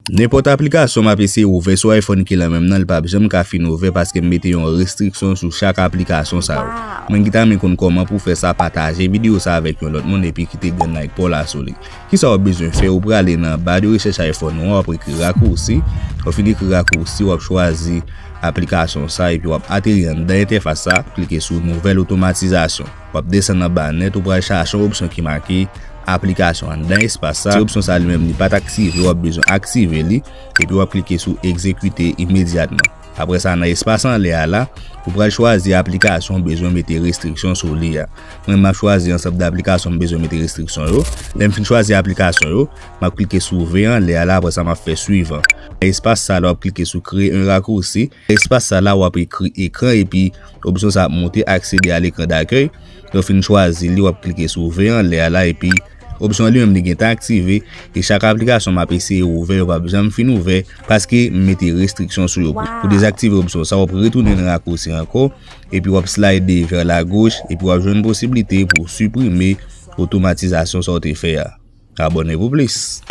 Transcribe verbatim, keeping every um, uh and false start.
Nenpòt aplikasyon m ap eseye ouvè sou iPhone ki lan menm nan, li p ap janm ka fin ouvè paske m mete yon restriksyon sou chak aplikasyon sa yo. Mwen ki ta renmen konn kòman pou fè sa, pataje videyo sa avèk yon lòt moun epi kite grenn like pa w la sou li. Kisa w ap bezwen fè? Ou prale nan ba de rechèch iPhone ou an, w ap ekri rakousi. W ap fin ekri rakousi, w ap chwazi aplikasyon sa epi w ap ateri anndan entèfas sa, klike sou nouvèl otomatizasyon. W ap desann anba nèt, ou pral chache yon opsyon ki make aplikasyon anndan espas sa. Ti opsyon sa li menm li pa t aktive, w ap bezwen aktive li epi w ap klike sou egzekite imedyatman. Apre sa, nan espas anlè a la, ou pral chwazi aplikasyon w bezwen mete restriksyon sou li a. Mwen, m ap chwazi ansanm de aplikasyon m bezwen mete restriksyon yo. Lè m fin chwazi aplikasyon yo, m ap klike sou V anlè a la, apre sa m ap fè swivan. Nan espas sa la, w ap klike sou kreye yon rakousi. Nan espas sa la, w ap ekri ekran epi opsyon sa ap monte aksede a lekran dakèy. Lè w fin chwazi li, w ap klike sou V anlè a la epi opsyon li menm li gentan aktive e chak aplikasyon m ap eseye ouvè yo p ap janm fin ouvè paske m mete restriksyon sou yo. Pou dezaktive opsyon sa, w ap retounen nan rakousi ankò epi w ap slide vè lagoch epi w ap jwenn posiblite pou w siprime otomatizasyon sa w te fè a. Abòne pou plis.